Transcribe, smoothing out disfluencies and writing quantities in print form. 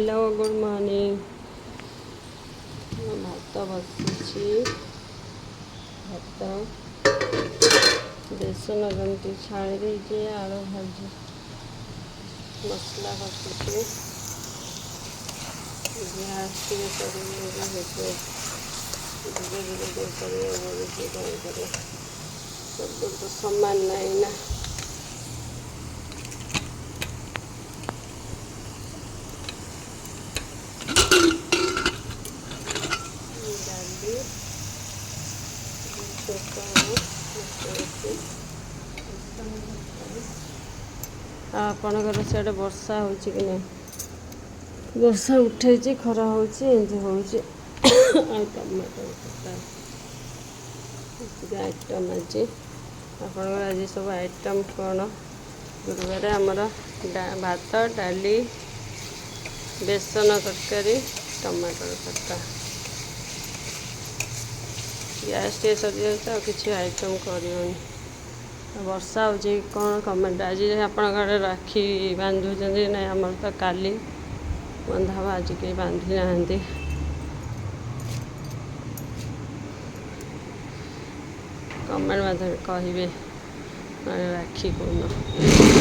Hello, good morning. ଭାତ ବସିଛି। ଭାତ, ବେସନ ଯେମିତି ଛାଣି ଦେଇଛି, ଆଳୁ ଭାଜି, ମସଲା କଷୁଛି। ଗ୍ୟାସ୍ ଟିକେ ସରିଯାଇଛି, ସେଥିପାଇଁ ଧୀରେ ଧୀରେ ଟିକେ କରିବାକୁ ପଡ଼ୁଛି। କ'ଣ କରିବା, ସବୁ ତ ସମାନ ନାହିଁ ନା। ଡାଲି ଛୁଙ୍କ ହବ। ଆଉ ଆପଣଙ୍କର ସିଆଡ଼େ ବର୍ଷା ହେଉଛି କି ନାହିଁ? ବର୍ଷା ଉଠେଇଛି, ଖରା ହେଉଛି, ଏମିତି ହେଉଛି। ଆଉ ଟମାଟୋ ଖଟା, ଏତିକି ଆଇଟମ୍ ଆଜି। ଆପଣଙ୍କର ଆଜି ସବୁ ଆଇଟମ୍ କ'ଣ? ଗୁରୁବାର ଆମର ଭାତ, ଡାଲି, ବେସନ ତରକାରୀ, ଟମାଟର ଖଟା। ଗ୍ୟାସ୍ ଟିକେ ସରିଯାଉଛି, ଆଉ କିଛି ଆଇଟମ୍ କରିହେଉନି। ବର୍ଷା ହେଉଛି କ'ଣ କମେଣ୍ଟ। ଆଜି ଆପଣଙ୍କ ଆଡ଼େ ରାକ୍ଷୀ ବାନ୍ଧୁଛନ୍ତି ନାଇଁ? ଆମର ତ କାଲି ବନ୍ଧା ହେବ, ଆଜି କେହି ବାନ୍ଧି ନାହାନ୍ତି। କମେଣ୍ଟ ମାଧ୍ୟମରେ କହିବେ ରାକ୍ଷୀ କୋଉଦିନ।